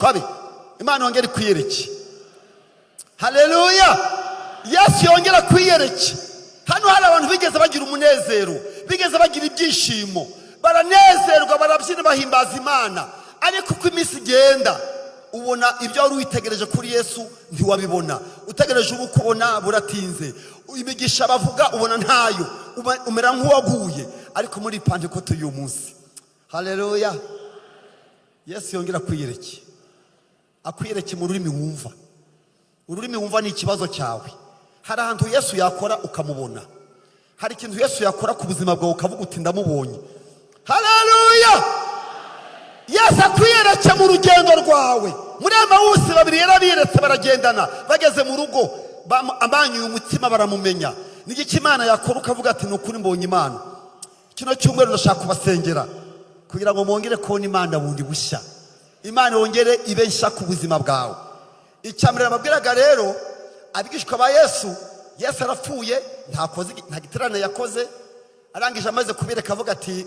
Abe Imana yongere ikwiyereke. Haleluya! Yesu yongera kwiyereke. Hano hari abantu bigeze bagira umunezero, bigeze bagira ibyishimo, baranezerwa, barabyina, bahimbaza Imana. Ariko uko iminsi igenda, ubona ibyo wari witegereje kuri Yesu ntiwabibona. Utegereje ubu kubona buratinze, imigisha bavuga ubona ntayo, umera nk'uwaguye. Ariko muri Pantekote y'uyu munsi, haleluya, Yesu yongera kwiyereke, akwiyereke mu rurimi wumva. Ururimi wumva ni ikibazo cyawe. Hari ahantu Yesu yakora ukamubona, hari ikintu Yesu yakora ku buzima bwawe ukavuga uti: "Ndamubonye." Haleluya! Yesu akwiyereke mu rugendo rwawe. Muri Emawusi babiri yarabiyeretse, baragendana, bageze mu rugo amanyuye umutima baramumenya. Ni iki Imana yakora ukavuga ati: "Ni ukuri mbonye Imana"? Kino cyumweru ndashaka kubasengera kugira ngo mwongere kubona Imana bundi bushya, Imana yongere ibe nshya ku buzima bwawe. Icya mbere nababwiraga rero, abigishwa ba Yesu, Yesu arapfuye, ntakoze, nta giterane yakoze. Arangije, amaze kubereka, avuga ati: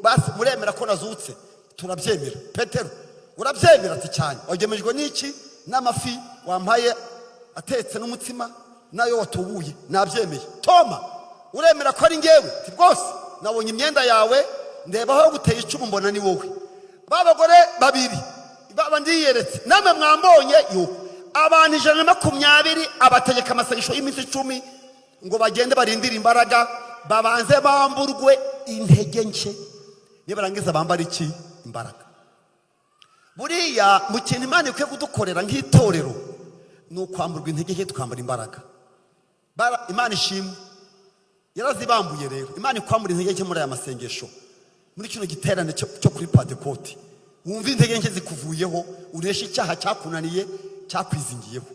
"Basi muremera ko nazutse?" "Turabyemera." "Petero, urabyemera?" Ati: "Cyane." "Wagemejwe n'iki?" "N'amafi wampaye atetse n'umutsima nayo watubuye, nabyemeye." "Toma, uremera ko ari ngewe?" Ati: "Rwose nabonye imyenda yawe, ndeba aho guteye icumu, mbona ni wowe." Ba bagore babiri baba ndiyeretse, namwe mwambonye yuko abantu 120 abategeka amasengesho y'iminsi 10 ngo bagende barindire imbaraga, babanze bamburwe intege nke, nibarangiza bambara iki? Imbaraga. Buriya mu kintu Imana ikwiye kudukorera nk'itorero ni ukwamburwa intege nke tukambara imbaraga. Imana ishimwe, yarazibambuye. Rero Imana ikwambura intege nke muri aya masengesho, muri kino giterane cyo kuri Pantekote. Wumva intege nke zikuvuyeho, uresha icyaha cyakunaniye, cyakwizingiyeho.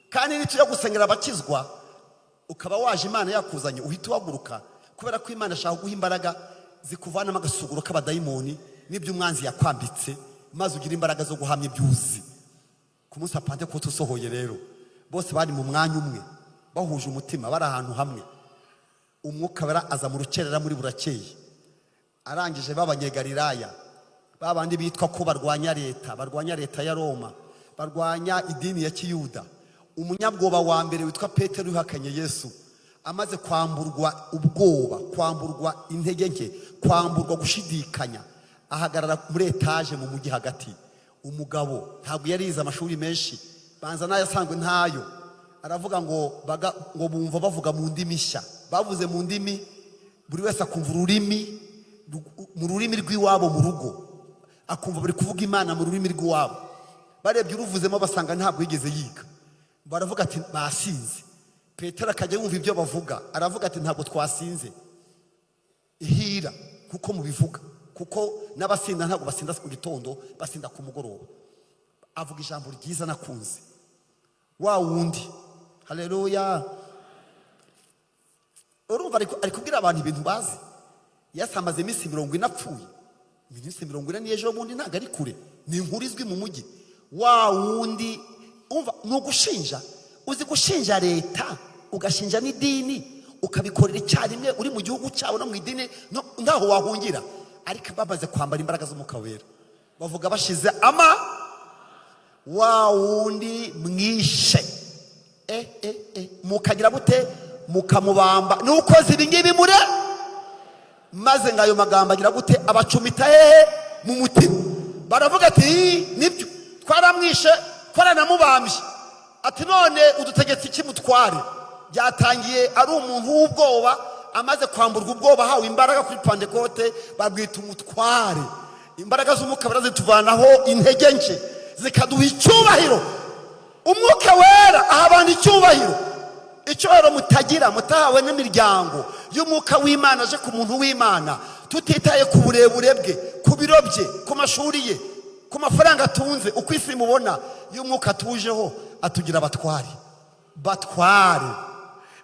Kandi nitujya gusengera abakizwa, ukaba waje Imana yakuzanye, uhita uhaguruka, kubera ko Imana ashaka guha imbaraga zikuvanamo agasuguro k'abadayimoni n'ibyo umwanzi yakwambitse, maze ugire imbaraga zo guhamya ibyo uzi. Ku munsi wa Pantekote usohoye rero, bose bari mu mwanya umwe, bahuje umutima, bari ahantu hamwe. Umwuka Wera aza mu rukerera muri burakeye. Arangije, b'Abanyegalilaya, ba bandi bitwa ko barwanya leta, barwanya leta ya Roma, barwanya idini ya Kiyuda, umunyabwoba wa mbere witwa Petero wihakanye Yesu, amaze kwamburwa ubwoba, kwamburwa intege nke, kwamburwa gushidikanya, ahagarara muri etaje mu mujyi hagati. Umugabo ntabwo yari yize amashuri menshi, banza n'ayo asanzwe ntayo. Aravuga ngo ngo bumva bavuga mu ndimi nshya. Bavuze mu ndimi, buri wese akumva ururimi mu rurimi rw'iwabo mu rugo, akumva bari kuvuga Imana mu rurimi rw'iwabo. Barebye uruvuzemo basanga ntabwo yigeze yiga, baravuga ati: "Basinze." Petero akajya yumva ibyo bavuga, aravuga ati: "Ntabwo twasinze, hira kuko mubivuga, kuko n'abasinda ntabwo basinda mu gitondo, basinda ku mugoroba." Avuga ijambo ryiza nakunze, wa wundi. Haleluya! Urumva ari kubwira abantu ibintu bazi. Yesu amaze iminsi 40 apfuye. Iminsi 40 ni ejo bundi, ntabwo ari kure, ni inkuru izwi mu mujyi. Wa wundi, umva, ni ugushinja. Uzi gushinja leta, ugashinja n'idini, ukabikorera icyarimwe, uri mu gihugu cyabo no mu idini, ntaho wahungira. Ariko bamaze kwambara imbaraga z'Umwuka Wera, bavuga bashize ama: "Wa wundi mwishe, mukagira gute, mukamubamba, nukoze ibi ngibi mure." Maze ngo ayo magambo agira gute? Abacumita hehe? Mu mutima. Baravuga ati: "Ii, nibyo, twaramwishe, twaranamubambye." Ati: "None udutegetse iki, mutware?" Byatangiye ari umuntu w'ubwoba, amaze kwamburwa ubwoba, ahawe imbaraga kuri Pantekote, babwita umutware. Imbaraga z'Umwuka Wera zituvanaho intege nke, zikaduha icyubahiro. Umwuka Wera aha abantu icyubahiro, icyubahiro mutagira, mutahawe n'imiryango. Y'umwuka w'Imana aje ku muntu w'Imana, tutitaye ku burebure bwe, ku biro bye, ku mashuri ye, ku mafaranga atunze, uko isi imubona, iyo umwuka atujeho atugira abatware, batware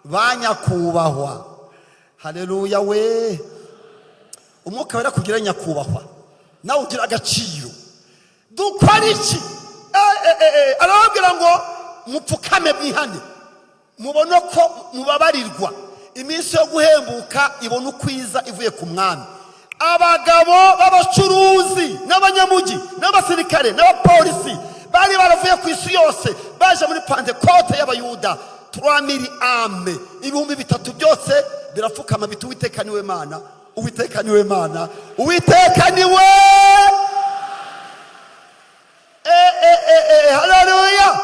ba nyakubahwa. Haleluya we! Umwuka Wera kugira nyakubahwa, nawe ugira agaciro. Dukora iki? Arababwira ngo mupfukame, mwihane, mubone ko mubabarirwa, iminsi yo guhembuka ibona ukwiza ivuye ku mwami. Abagabo b'abacuruzi n'abanyamujyi n'abasirikare n'abapolisi bari bazi ko Yesu ari umwami, ku isi yose baje muri Pantekote y'Abayuda. 3000 âmes, 3000 byose birapfukama biti: "Uwiteka niwe Mana, Uwiteka niwe Mana, Uwiteka niwe." Haleluya!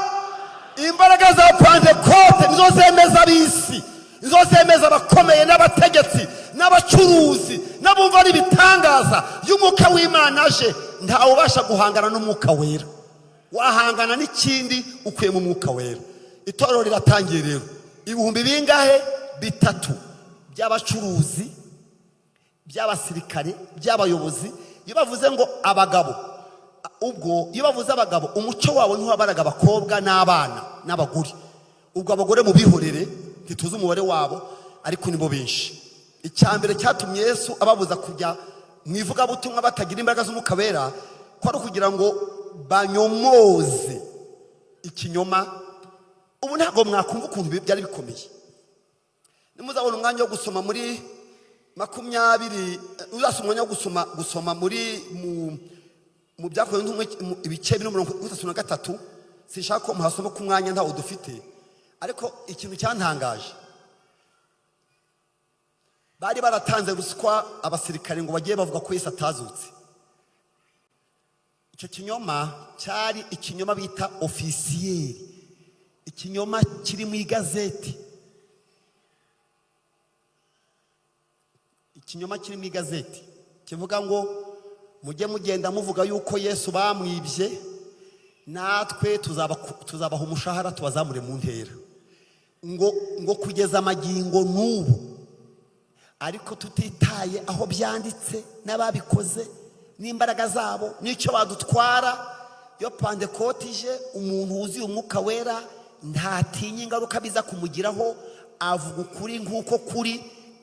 Imbaraga za Pantekote nizo zemeza ab'isi, nizo zemeza abakomeye n'abategetsi n'abacuruzi n'abumva ari ibitangaza. Iyo Umwuka w'Imana aje, ntawe ubasha guhangana n'Umwuka Wera. Wahangana n'ikindi ukuye mu Mwuka Wera. Itorero riratangiye rero, ibihumbi bingahe? Bitatu by'abacuruzi, by'abasirikare, by'abayobozi. Iyo bavuze ngo abagabo, ubwo iyo bavuze abagabo, umuco wabo ntiwabaraga abakobwa n'abana n'abagore. Ubwo abagore mu bihorere, ntituzi umubare wabo, ariko nibo benshi. Icya mbere cyatumye Yesu ababuza kujya mu ivugabutumwa batagira imbaraga z'Umwuka Wera, ko ari ukugira ngo banyomoze ikinyoma. Ubu ntabwo mwakumva ukuntu byari bikomeye. Nimuzabona umwanya wo gusoma muri 20, uzasoma umwanya wo gusoma muri mu Byakorewe Intumwa, ibice 4:33. Sinshaka ko muhasoma ku mwanya ntawo dufite, ariko ikintu cyantangaje, bari baratanze ruswa abasirikare ngo bagiye bavuga ko Yesu atazutse. Icyo kinyoma cyari ikinyoma bita officiel, ikinyoma kiri mu igazeti, ikinyoma kiri mu igazeti kivuga ngo: "Mujye mugenda muvuga yuko Yesu bamwibye, natwe tuzabaha umushahara, tubazamure mu ntera." Ngo kugeza amagingo n'ubu, ariko tutitaye aho byanditse n'ababikoze n'imbaraga zabo n'icyo badutwara, iyo Pantekote ije, umuntu wuzuye Umwuka Wera ntatinya ingaruka biza kumugiraho, avuga ukuri nk'uko kuri,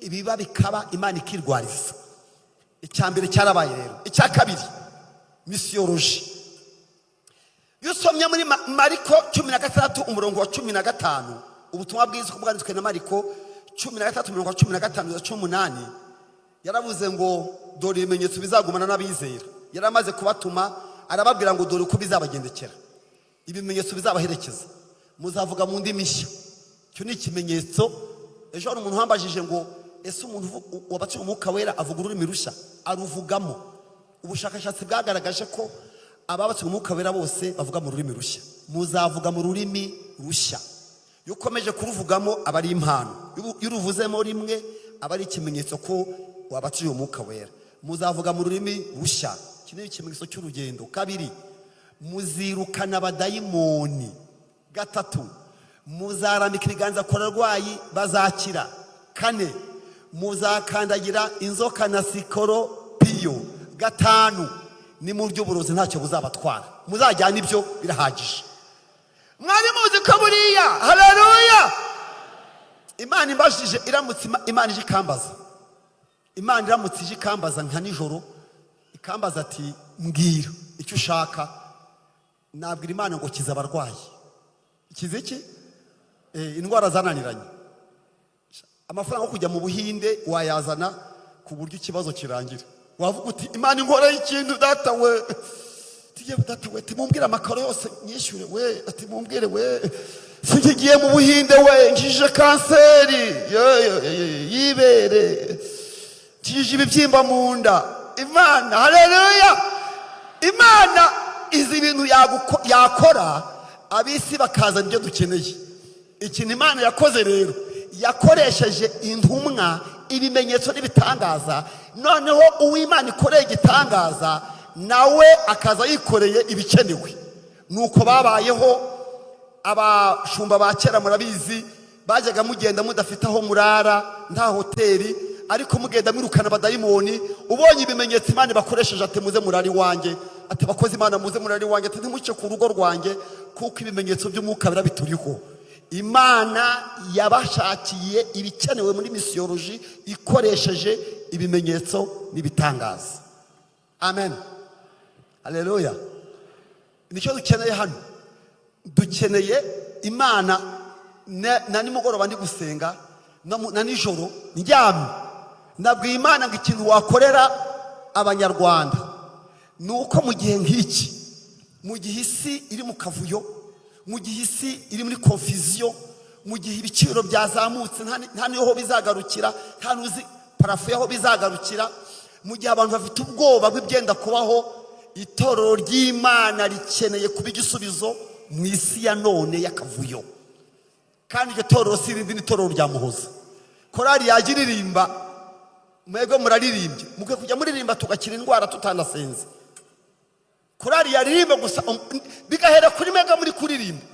ibiba bikaba, Imana ikirwariza. Icya mbere cyarabaye rero. Icya kabiri, missiologie. Iyo usomye muri Mariko 16, umurongo wa 15, Ubutumwa bwiza uko bwanditswe na Mariko 16, umurongo wa 15 na 18, yaravuze ngo: "Dore ibimenyetso bizagumana n'abizera." Yari amaze kubatuma, arababwira ngo: "Dore uko bizabagendekera, ibimenyetso bizabaherekeza: muzavuga mu ndimi nshya." Icyo ni ikimenyetso. Ejo hari umuntu wambajije ngo: "Ese umuntu wabatije Umwuka Wera avuga ururimi rushya?" Aruvugamo. Ubushakashatsi bwagaragaje ko ababatijwe Umwuka Wera bose bavuga mu rurimi rushya. Muzavuga mu rurimi rushya. Iyo ukomeje kuruvugamo, aba ari impano. Iyo uruvuzemo rimwe, aba ari ikimenyetso ko wabatijwe Umwuka Wera. Muzavuga mu rurimi rushya, iki ni ikimenyetso cy'urugendo. Kabiri, muzirukana abadayimoni. Gatatu, muzarambika ibiganza ku barwayi, bazakira. Kane, muzakandagira inzoka na sikoropiyo. Gatanu, ni mu by'uburozi ntacyo buzabatwara. Muzajyana ibyo, birahagije. Mwari muzi ko buriya, haleluya, Imana imbajije, iramutse Imana ije ikambaza, Imana iramutse ije ikambaza nka nijoro, ikambaza ati: "Mbwira icyo ushaka," nabwira Imana ngo: "Kiza abarwayi." Kiza iki? Indwara zananiranye. Amafaranga yo kujya mu Buhinde wayazana ku buryo ikibazo kirangira. Wavuga uti: "Imana inkoreye ikintu, data we." Tugiye, data we, timumbwire amakaro yose nyishyure we, ati mumbwire we, sinkigiye mu Buhinde we, nkijije kanseri y'ibere, nkijije ibibyimba mu nda. Imana, haleluya, Imana izi ibintu yakora, ab'isi bakazana ibyo dukeneye. Ikintu Imana yakoze rero, yakoresheje intumwa ibimenyetso n'ibitangaza. Noneho uw'Imana ikoreye igitangaza nawe akaza yikoreye ibikenewe. Nuko babayeho. Abashumba ba kera, murabizi, bajyaga mugenda mudafite aho murara, nta hoteli, ariko mugenda mwirukana abadayimoni. Ubonye ibimenyetso Imana bakoresheje, ati: "Muze murari iwanjye." Ati: "Abakozi Imana, muze murari iwanjye." Ati: "Ntimuce ku rugo rwanjye, kuko ibimenyetso by'umwuka biba bituriho." Imana yabashakiye ibikenewe muri missiologie ikoresheje ibimenyetso n'ibitangaza. Amen, haleluya. Nicyo dukeneye hano. Dukeneye Imana. Na nimugoroba ndi gusenga, na nijoro ndyamye, nabwiye Imana ngo: "Ikintu wakorera Abanyarwanda ni uko mu gihe nk'iki, mu gihe isi iri mu kavuyo." Mu gihe isi iri muri confusion, mu gihe ibiciro byazamutse, nta niho bizagarukira, nta n'uzi plafond y'aho bizagarukira, mu gihe abantu bafite ubwoba bw'ibyenda kubaho, itorero ry'Imana rikeneye kuba igisubizo mu isi ya none y'akavuyo. Kandi iryo torero si irindi, ni itorero rya Muhoza. Korali yajya iririmba, mwebwe muraririmbye, mukwiye kujya muririmba tugakira indwara tutanasenze. Korali yaririmba gusa, bigahera kuri mwebwe muri kuririmba,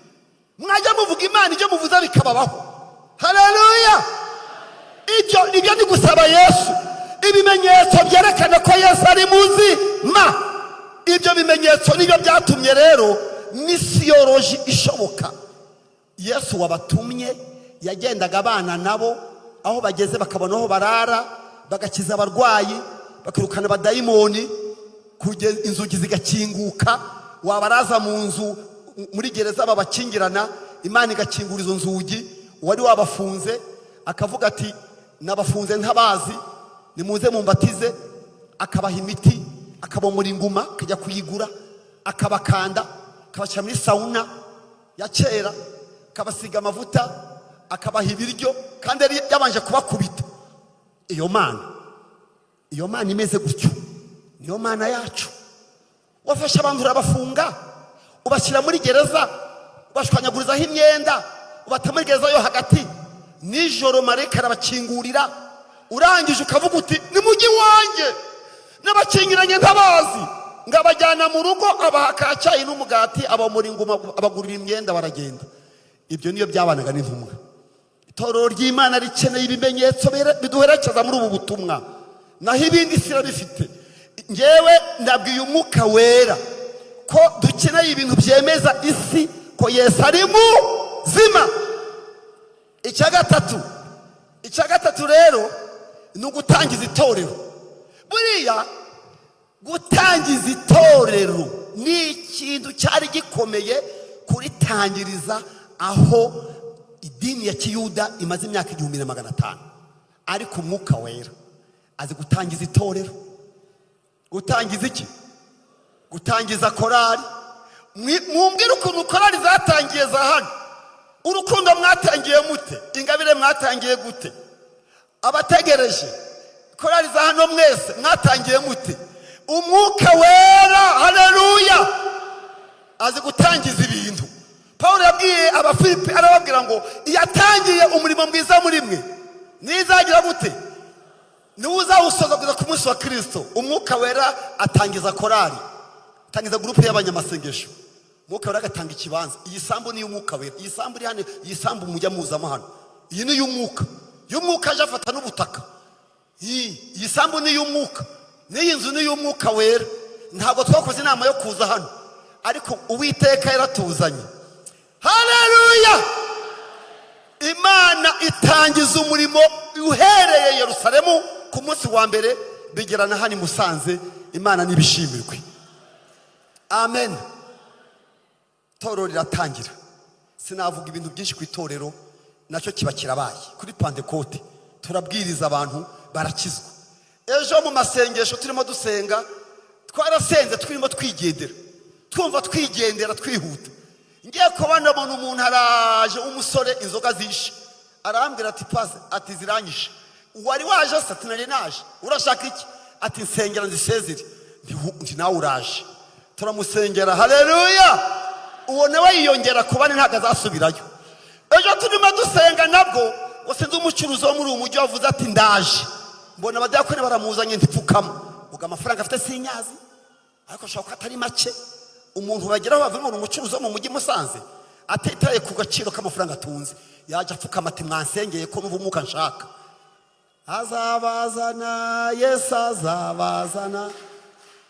mwajya muvuga Imana, ibyo muvuze bikababaho. Haleluya! Ibyo nibyo ni gusaba Yesu ibimenyetso byerekana ko Yesu ari muzima. Ibyo bimenyetso nibyo byatumye rero missiology ishoboka. Yesu wabatumye yagendaga abana nabo, aho bageze bakabona aho barara, bagakiza abarwayi, bakirukana abadayimoni, kugeza inzugi zigakinguka. Wabaraza mu nzu muri gereza babakingirana, Imana igakingura izo nzugi. Uwari wabafunze akavuga ati: "Nabafunze ntabazi, nimuze mumbatize." Akabaha imiti, akabomora inguma, akajya kuyigura, akabakanda, akabashyira muri sauna ya kera, akabasiga amavuta, akabaha ibiryo, kandi yari yabanje kubakubita. Iyo Mana, iyo Mana imeze gutyo niyo Mana yacu. Wafashe abantu urabafunga, ubashyira muri gereza, ubashwanyagurizaho imyenda, ubata muri gereza yo hagati. Nijoro marayika arabakingurira. Urangije ukavuga uti: "Ni mujyi wanjye, n'abakingiranye ntabazi." Ngo abajyana mu rugo, abaha ka cyayi n'umugati, abamura inguma, abagurira imyenda, baragenda. Ibyo niyo byabanaga n'intumwa. Itorero ry'Imana rikeneye ibimenyetso biduherekeza muri ubu butumwa, naho ibindi isi irabifite. Ngewe ndabwiye Umwuka Wera ko dukeneye ibintu byemeza isi ko Yesu ari muzima. Icya gatatu rero ni ugutangiza itorero. Buriya gutangiza itorero ni ikintu cyari gikomeye, kuritangiriza aho idini ya kiyuda imaze imyaka 1500. Ariko Umwuka Wera azi gutangiza itorero. Gutangiza iki? Gutangiza korali. Mumbwire ukuntu korali zatangiye za hano. Urukundo mwatangiye mute? Ingabire mwatangiye gute? Abategereje korali za hano mwese mwatangiye mute? Umwuka Wera, haleluya, azi gutangiza ibintu. Paul yabwiye Abafilipi, arababwira ngo: "Yatangiye umurimo mwiza muri mwe, nizagira gute? Niwe uzawusoza kugeza ku munsi wa Kirisito." Umwuka Wera atangiza korali, atangiza groupe y'abanyamasengesho. Umwuka Wera agatanga ikibanza. Iyi sambu ni iy'Umwuka Wera. Iyi sambu iri hano, iyi sambu mujya muzamo hano, iyi ni iy'Umwuka. Iyo Umwuka aje afata n'ubutaka. Iyi sambu ni iy'Umwuka, n'iyi nzu ni iy'Umwuka Wera. Ntabwo twakoze inama yo kuza hano, ariko Uwiteka yaratuzanye. Haleluya! Imana itangiza umurimo uhereye Yerusalemu ku munsi wa mbere, bigera na hano i Musanze. Imana nibishimirwe, amen. Itorero riratangira. Sinavuga ibintu byinshi ku itorero, nacyo kiba kirabaye. Kuri Pantekote turabwiriza, abantu barakizwa. Ejo mu masengesho turimo dusenga, twarasenze turimo twigendera, twumva twigendera twihuta. Ngiye kuba ndabona umuntu araje w'umusore, inzoga zishe. Arambwira ati: "Pase," ati, "ziranyishe." "Wari waje se?" Ati: "Nari naje." "Urashaka iki?" Ati: "Nsengera nzisezere." Nti: "Nawe uraje." Turamusengera, haleluya. Uwo nawe yiyongera ku bandi, ntabwo azasubirayo. Ejo turimo dusenga nabwo, ngo sinzi umucuruzi wo muri uyu mujyi wavuze ati: "Ndaje." Mbona abadiyakoni baramuzanye. Ntipfukama ubwo, amafaranga afite sinyazi, ariko ashobora kuba atari make. Umuntu bageraho bavuga ngo ni umucuruzi wo mu mujyi Musanze, atitaye ku gaciro k'amafaranga atunze, yajya apfukama ati: "Mwansengeye ko numva Umwuka nshaka." Azabazana Yesu, azabazana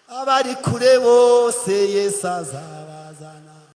abari kure bose, Yesu azabazana.